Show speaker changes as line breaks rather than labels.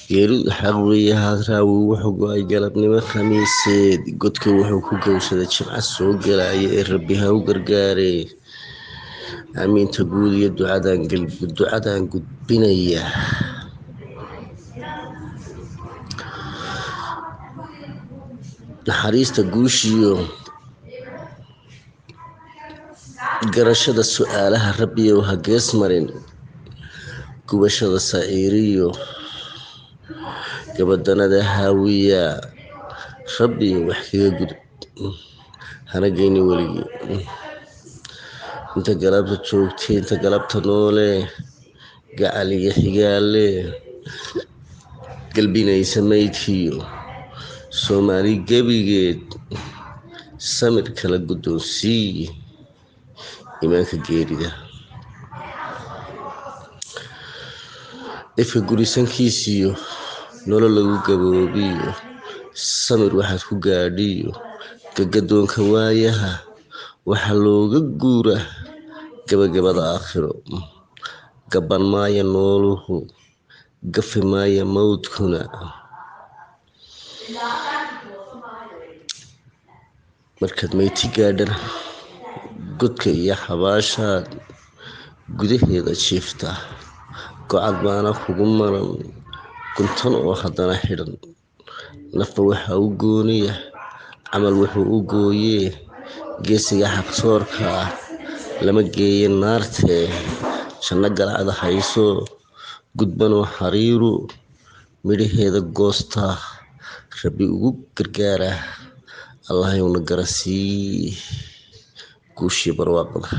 Geeridu xaq weeye. Hadraawi wuxuu go-ay galabnimo Khamiiseed, godka wuxuu ku gowsaday Jimco soo galaya ee Rabbi ha u gargaare. Aamiinta guud iyo ducadaan gudbinaya. Naxariista guushiyo garashada su-aalaha Rabbiyow ha gees marin. Gubashada saciiriyo gabadanada haawiya Rabbiyo wax kaga gudub, hana geyni weligii. Inta galabta joogtay, inta galabta noole, gacal iyo xigaale galbinaysa maydkiyo Soomaali gebigeed, samir kala guddoonsii iimaanka geerida. Ifka gurisankiisiyo nolol lagu gaboobiyo, samir waxaad ku gaadhiyo gagadoonka waayaha, waxaa looga guuraa gabagabada aakhiro. Gaban maaya nooluhu, gafi maaya mawdkuna. Markaad meyti gaadhana godka iyo xabaashaad gudaheeda jiifta, gocad baana kugu maran guntan oo haddana xidhan. Nafba waxaa u gooniya camal wuxuu u gooyee. Geesiga xaqsoorka ah lama geeye naartee, janno galacda hayso gudbanoo xariiru midhaheeda goostaa Rabbi ugu gargaaraa. Allahayowna garasii guushii barwaaqada.